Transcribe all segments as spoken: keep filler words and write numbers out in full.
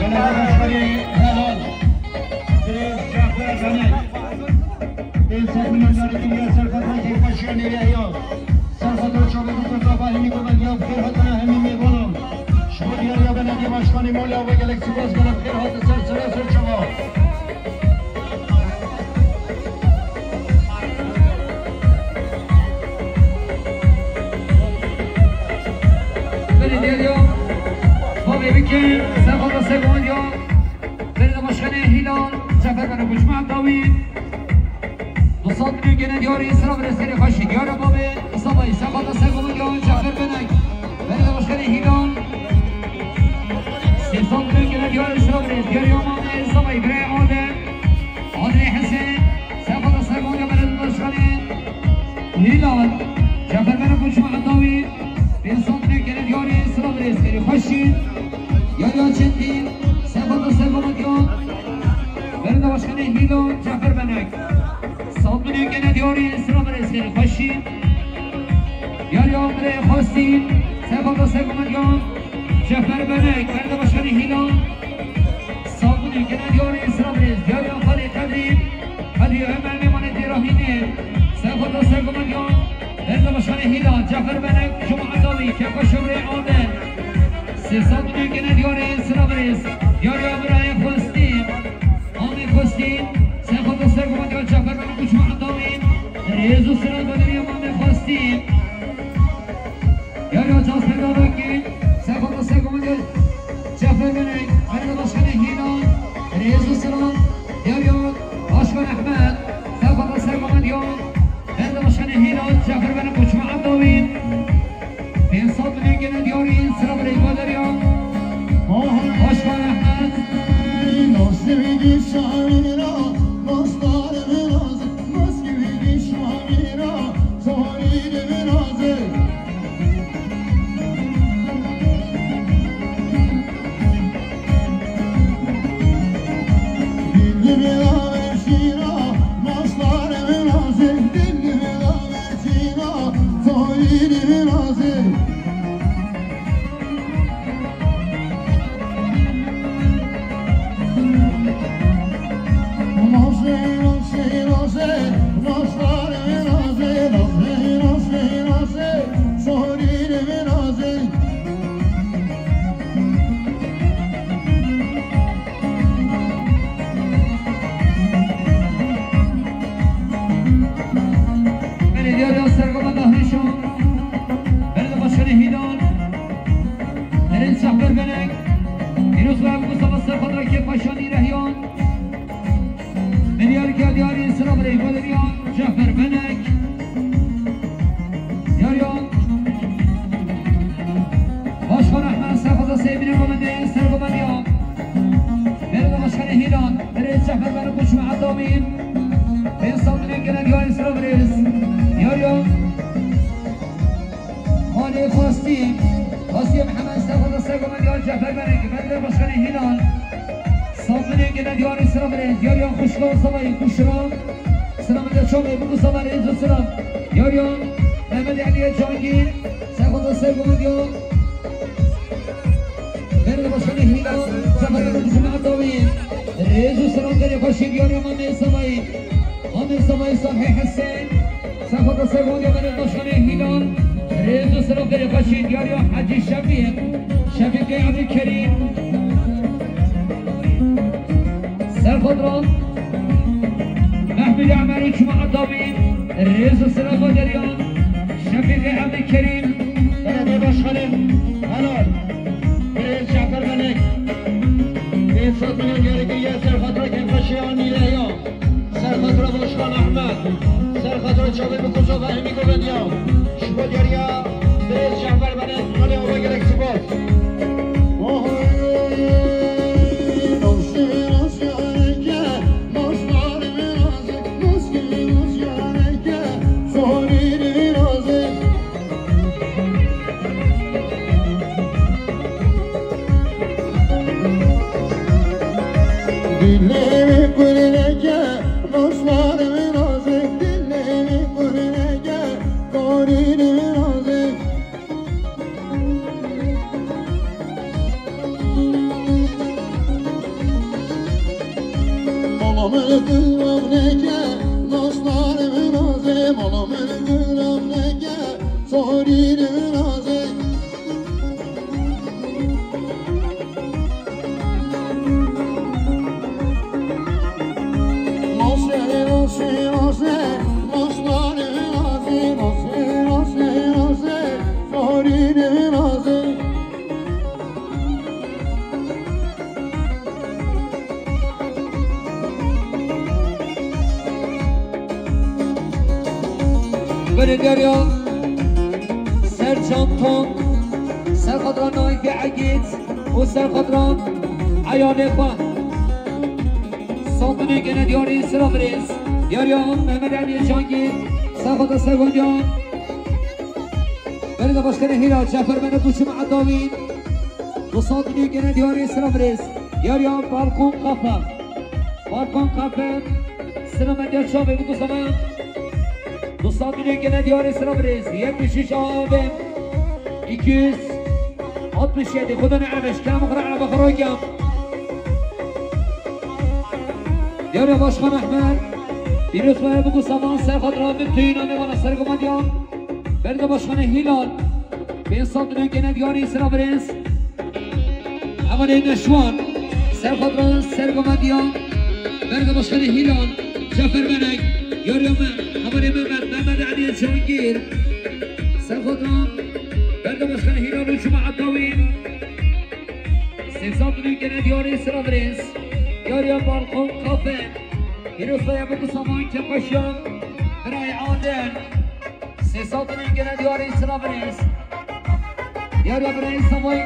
Belediye başkanı Helal. Birêz Cafer Benek. Ê sed milyonerî Dînge Serfetê Kêfxweşiya Nêrîheya. Serfeta Çavê Bû Kurda Fahîmî Govendiya, bi xêr hatine hemî mêvanan. Ji bo diyariya belediye başkanê malê ava gelek spas, gelek bi xêr hatin ser sere ser çava. Belediye diya, bavê bikin, Serfeta Sergovendiya. Belediye Başkanı Hilal, Cafer Benek û cemaeta wî. Du sed milyon gene diyarî, sira bi rêzkerê xweşî. Diyara bavê, Sabay, Serfeta Sergovendiya, Cafer Benek. Belediye Başkanı Hilal. Sê sed milyon gene diyarî, sira bi rêz. Diyariya mamê, Sabay, birayê Adem. Adem Hesen, Serfeta Sergovendiya, Belediye Başkanı Hilal, Cafer Benek û cemaeta wî. Pênc sed milyon gene diyarî, sira bi rêzkerê xweşî. Diyariya çendî, Serfeta Sergovendiya. Belediye Başkanı Hilal Cafer Benek. Sed milyon gene diyarî, sira bi rêzkerê xweşî. Diyariya Amire Xwestî, Serfeta Sergovendiya. Cafer Benek, Belediye Başkanı Hilal. Sed milyon gene diyarî, sira bi rêz. Diyariya Xalê Qedrî. Qedrî Ömer, mêmanê Dêrahînê. Serfeta Sergovendiya. Belediye Başkanı Hilal, Cafer Benek, cemaeta wî, Kêfxweşiya birayê Adem. Sê sed milyon gene diyarî, sira bi rêz. Diyariya birayê Xwestî. Mamê Xwestî, Serfeta Sergovendiya, Cafer Benek û cemaeta wî. Rêz û sira bi diyariya mamê Xwestî. Diyariya Cafer Benek, Serfeta Sergovendiya, Cafer Benek, Belediye Başkanı Hilal, rêz û sira. Diyariya Başkan Ehmed, Serfeta Sergovendiya, Belediye Başkanı Hilal, Cafer Benek û cemaeta wî. Pênc sed milyon gene diyarî, sira bi rêz. Başkan Ehmed. Belediye Sergovendiya Dahrîşan, Belediye Başkanı Hilal, Herês Cafer Benek, Pîroz ve Mustafa Serfet Rakip Paşa Nîrehyan, Milyar Gadiyari Sıra Birey Badiriyan, Cafer Benek, Yaryan, Başkan Ahmet Serfet Seyfine Komende, Serfet Badiyan, Belediye Başkanı Hilal, Herês Cafer Benek, Koçma Adamîn, Pênc sed milyon gelen diyarî sira birêz. Diyariya Malê Xwestî, Xwestî Mihemed Serfeta Sergovendiya, Cafer Benek, Belediye Başkanı Hilal. Sed milyon gelen diyarî sira birêz. Diyariya Xuşka Zavayî Kuşra. Sira Mete Çamê, Buku Zavayî Rêz û Silam. Diyariya Mehmet Aliye Cangî, Serfeta Sergovendiya. Belediye Başkanı Hilal, Cafer Benek, Koçma Adamîn. Rêz û silam, gelê xweşî. Diyariya Mamê Zavayî. Amir Zavayî Salih Hesen, Serfeta Sergovendiya, Belediye Başkanı Hilal, rêz û silam, gelê xweşî. Diyariya Hecî Şefîq, Şefîqê Ebdulkerîm, Serfet Ran, Mehmûd Emer û Çuma Adamî, rêz û silam, Badiriyan, Şefîqê Ebdulkerîm, Belediye Başkanı Helal, Birêz Cafer Benek, Pênc sed milyon diyarî kiriye, Serfet Rakip Paşa Nîrehyan. Serfet Başkan Ahmet, Serfet Çavê bi Kosovo Hemî Govendiya, ji bo diyariya Birêz Cafer Benek, malê ava gelek spas. Oy, oy, oy, oy, oy. Dilê min kurneke, naslarê min nazik, dilê min kurneke, karînê min nazik. Mala min kurneke, naslarê min nazik, mala min kurneke, karînê min nazik. Belediye Sercan Tonk, Serhat Ranay ve Egit. û serxwedran eyalê xwe. Sandinê gene diyarî sira birêz. Diyariya Mehmet Elî Cangî, serxweda sergondiya. Belediye Başkanı Hilal Cafer Menek û Çima Edawî. Bu sandinê gene diyarî sira birêz. Diyariya Balkon Kafe. Balkon Kafe. Sira medya çavê bu zaman. Bu sandinê gene diyarî sira birêz. Yetmiş üç A B. iki yüz altmış yedi. Xweda ne ev eşkera min xwe re erebe xwe rokem. Diyarê Başkan Ehmed, pîroz be, biku saman ser xatira min tüyüna me vana sergomediyan. Belediye Başkanı Hilal, pênc sed milyon gene diyarî sira birêz. Hevalê Neşwan, ser xatira sergomediyan. Belediye Başkanı Hilal, Cafer Menek, diyarê me, hevalê Mehmet, Mehmet Elî Cangîr. Serxwedran, Belediye Başkanı Hilal û Cuma Edawî. Sêsad milyon gene diyarî sira birêz. Diyariya Balkon Kafe. Pîroz be, biku saman kepaşan. Birayê Adem. Sêsad milyon gene diyarî sira birêz. Diyariya birayê Savay.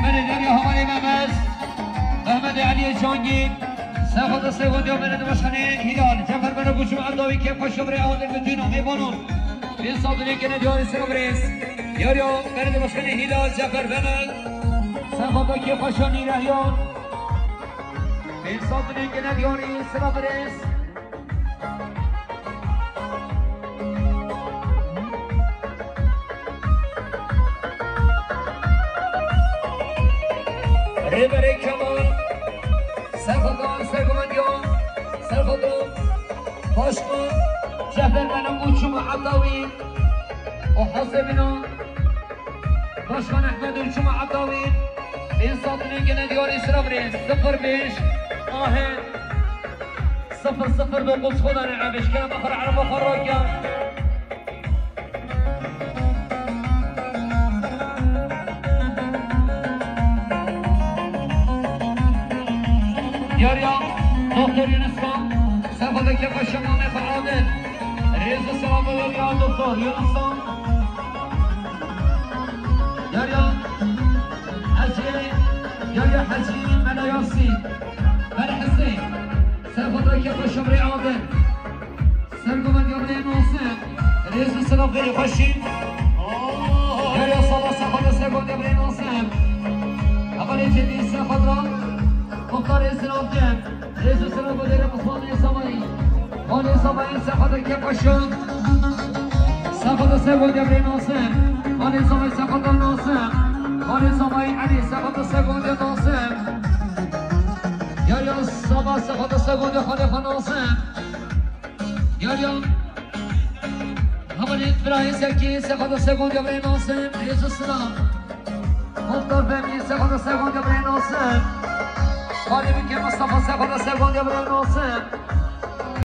Belediye Havalê Mehmet, Mehmet Elî Cangî, Serxweda sergondiya Belediye Başkanı Hilal, Cafer Menek û Cuma Edawî, kêfxweş birê Adil ve tüyüna mêvanan. Pênc sed milyon gene diyarî sira birêz. Diyariya Belediye Başkanı Hilal, Cafer Menek. Serxweda kêfxweşa nîrehiyan. Pênc sed milyon gene diyarî sira birêz. Rêberê Kemal, serxweda sergovendiya, serxweda Başkan Cefer Menem û Cuma Edawî û hesebîna Başkan Ehmed û Cuma Edawî, pênc sed milyon gene diyarî sira birêz, sifir beş, ahê, sifir sifir dokuz, xweda ne ev eşkera me xwe re erebe xwe rake. Diyariya Doktor Yunus Kan, serxweda kêfxweşa mamê xwe Adil. Rêz û selam bo diyariya Doktor Yunus Kan. Diyariya Hecî, Diyariya Hecî Mela Yasîn, Mela Hesên, serxweda kêfxweşa birê Adil. Sergovendiya birê Nasim, rêz û selam xêrê xweşî. Diyariya Sala, serxweda sergovendiya birê Nasim. Hevalê Cedî, serxweda Muxtar Êzî Abdin. Rêz û selam bo dêrê Osmanlî Samayî. Malê Samayî, serxweda kêfxweşan. Serxweda sergovendiya birê Nasim. Malê Samayî, serxweda Nasim. Malê Samayî Elî, serxweda sergovendiya Nasim. Diyariya Saba, serxweda sergovendiya xalê xwe Nasim. Diyariya Hevalê birayê Serkê, serxweda sergovendiya birê Nasim, rêz û selam. Muxtar Fehmî, serxweda sergovendiya birê Nasim. Hadi bike Mustafa Sefa da Sefa diye bir olsun.